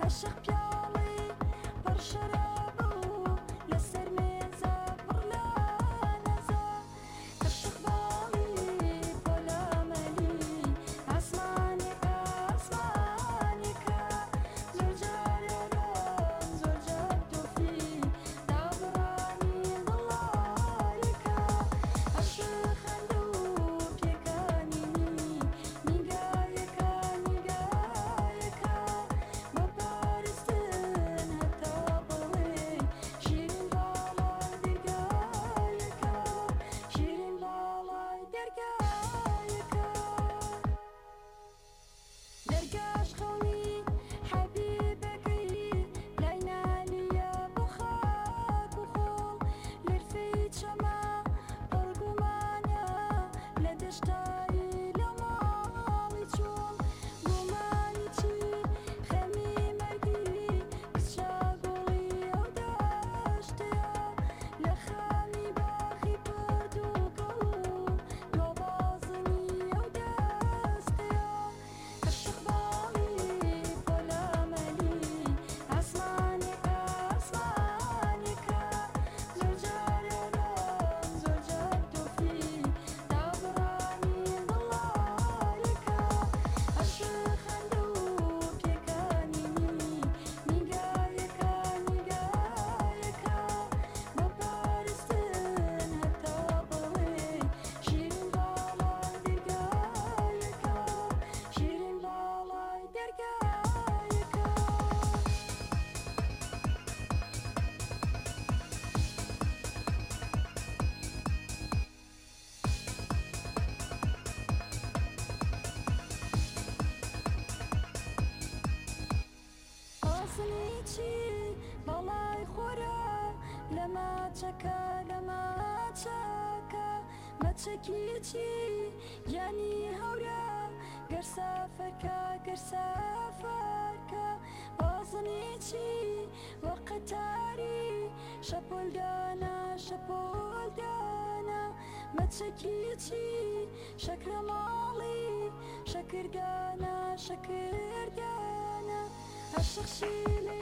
عەشق پیاڵەی پڕ شەرابە و لەسەر مێزە پڕ لە نەزە. عەشق باڵی پۆلامەلی عاسمانێکە عاسمانێکە زۆر جار ئەرۆم زۆر جار تۆفی دابڕانی دڵارێکە. عەشق خەندە و پێکەنینی نیگایەکە نیگایەکە بۆ پەرستن هەتا بڵێی شیرین باڵای دەرگایەکە شیرین باڵای دەرگایەکە. دەرگاش خەونی حەبیبەکەی لای نالیە بۆ خاک و خۆڵ لرفەی چەمە پڕ گومانە لە دەشتایی لە ماڵی چۆڵ گومانی چی خەمی مەرگی کچە گوڵی ئەو دەشتەیە لە خامی باخی پڕ دووکەڵ و دوابازنی ئەو دەستەیە. عەشق باڵی پۆلامەلی عاسمانێکە عاسمانێکە زۆر جار ئەرۆم زۆر جار تۆفی دابڕانی دڵارێکە. عەشق خەندە و پێکەنینی نیگایەکە نیگایەکە بۆ پەرستن هەتا بڵێی شیرین باڵای دەرگایەکە شیرین باڵای دەرگایەکە. ئاسنی چی باڵای خۆرە لە ماچەکە لە ماچەکە مەچەکی چی گیانی هەورە گەر سەفەرکە گەر سەفەرکە بازنی چی وە قەتاری شەپۆل دانا شەپۆل دانا مەچەکی چی شەکرە ماڵی شەکردانە شەکردانە عەشق شیلەی